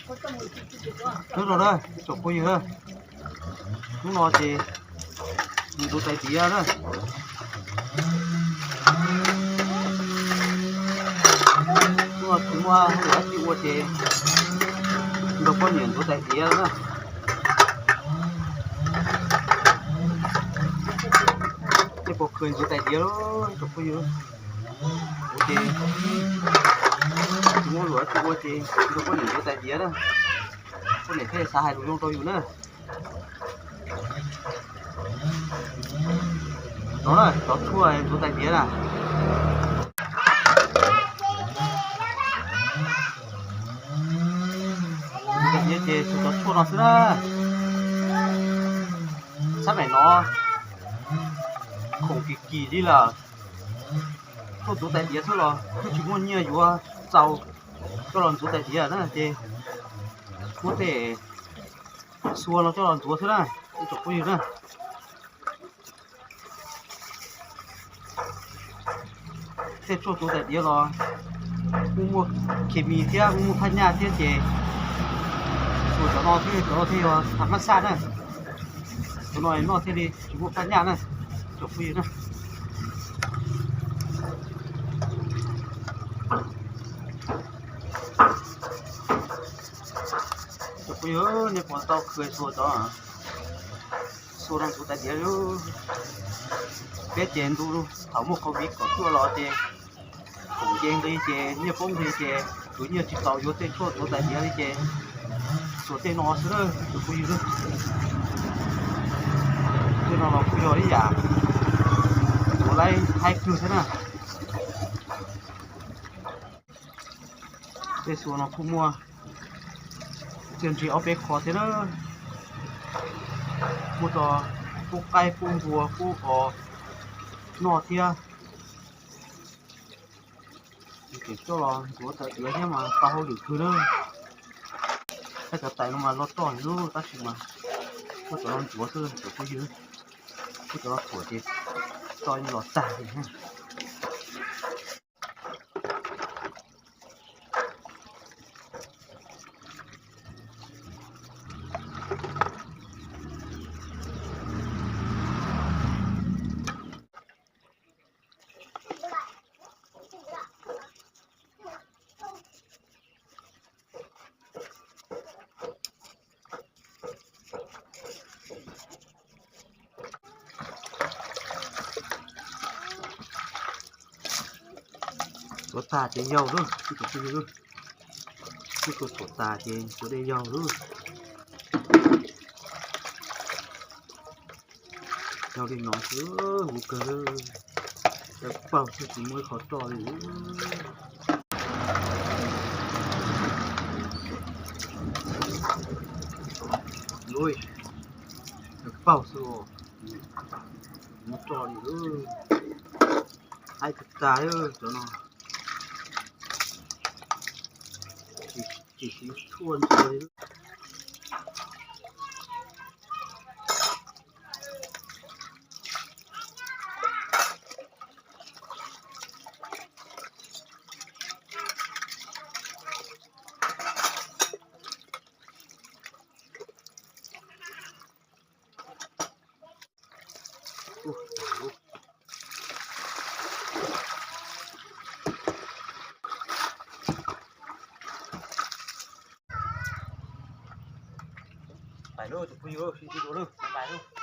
Nyob zoo na tsoom phooj ywg na, hnub no ces ntxuav tais diav na. Hnub no tsis muaj hauj lwm dab tsi ua ces nrog poj niam ntxuav tais diav na. Tej pog khw ntxuav tais diav lawm tsoom phooj ywg. Kuv ces tsis muaj hauj lwm dab tsi ua ces nrog poj niam ntxuav tais diav na. Poj niam thiaj xav hais lus zoo rau yus na. No na, cov tshuaj ntxuav tais diav na. Tais diav ces tshuav cov tshuaj no xwb na. Sab maim no khoom kim kim li lawm. Tshuaj ntxuav tais diav xwb los twb tsis muaj nyiaj yuav txaus coj los ntxuav tais diav na ces muab tej xua no coj los ntxuav xwb na, ib tsoom phooj ywg na. Tej tshuaj ntxuav tais diav los kuj muaj khes mis thiab kuj muaj phaj nyaj thiab ces tsuas cov no thiab, cov no thiaj yog thav mab xaj na. Cov no noj thiaj li tsis muaj phaj nyaj na, tsoom phooj ywg na. Tsoom phooj ywg, nej puas tau khw xua cov xua no ntxuav tais diav? Peb ces ntu thaum muaj covid kaum cuaj los ces khoom nce nqi ces nyiaj poob nqi ces tus nyiaj tsis txaus yuav tej tshuaj ntxuav tais diav li ces xua tej no xwb na, tsoom phooj ywg. Tej no los kuj yog ib yam ntxuav laib haib kawg thiab na. Tej xua no kuj muaj txiaj ntsig ob peb qho thiab na. Muaj tso, pub qaib pub npua pub os noj thiab. Coj los ntxuav tais diav thiab mas tau hauj lwm kawg na. Tej cov tais no mas loj roj lub tab sis mas muab cov no ntxuav xwb tsoom phooj ywg. Muab cov no thuam ces tso los tag li. Tuav tas ces yau lawm, ib tsoom phooj ywg. Muab tua tuav tas ces tua dej yau lawm. Yau li no xwb, huv kawg lawm. Tawv paug xwb tsis muaj ib qho roj li. Tawv paug xwb, muaj roj li. Haib tag tag cov no. Tsis siv tshuaj ntxuav li. Pais lauj, tus phooj ywg, sib ntsib dua lauj, pais lauj.